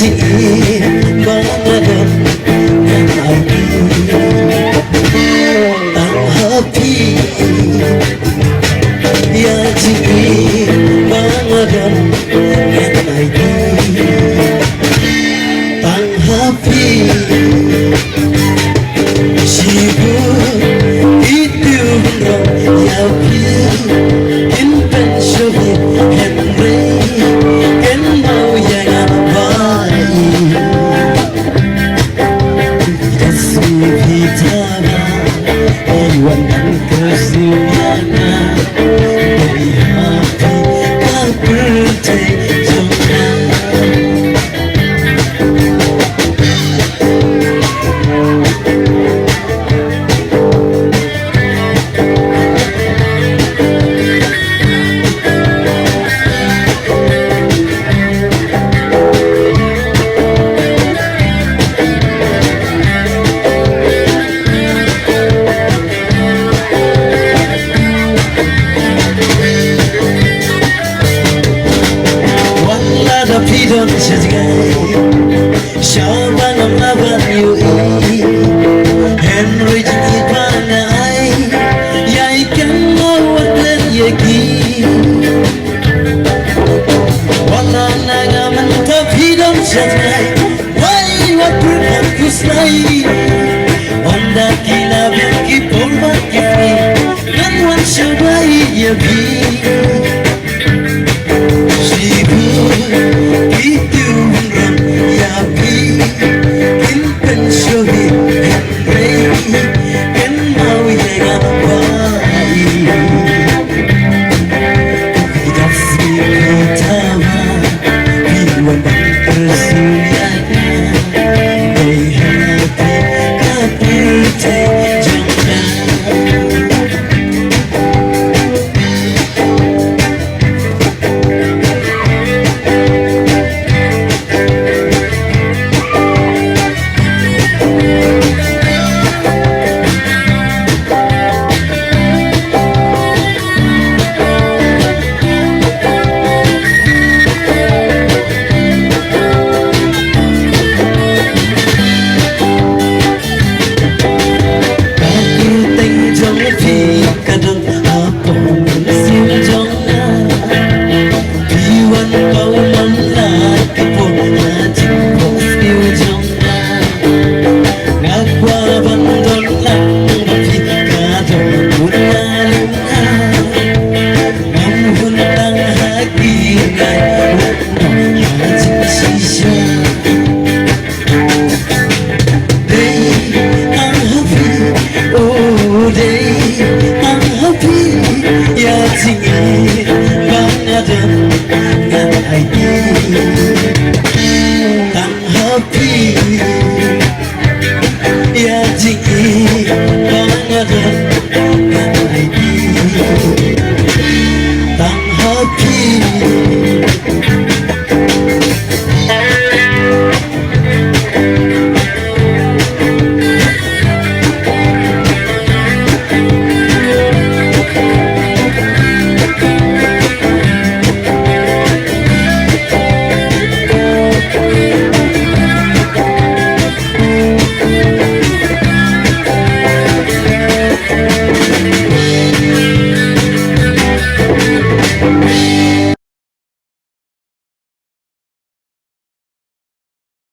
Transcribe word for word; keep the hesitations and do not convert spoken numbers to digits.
Jingim ba nga don ngan ai phi, tang ha phi. Ïa jingim ba nga don ngan ai phi, tang ha phi. Shibun itu bun rong ïa phi, kin pynshoi hynrei kin maw ïa nga bai. Ïa sngewbha ïa phi tang ba i wan dang kyrsiang ïa nga, dei ha phi ka pyrthei jong nga. Wat la da phi don sha jngai, shaba ngam lah ban ïohi. Hynrei jingïeit ba nga ai ïa i kan, nga wat klet ïa ki. Wat la na nga mynta phi don sha jngai, wei wat pyrkhat khuslai. Ynda ki la biang ki por bad ki sngi, ngan wan sha bai ïa phi.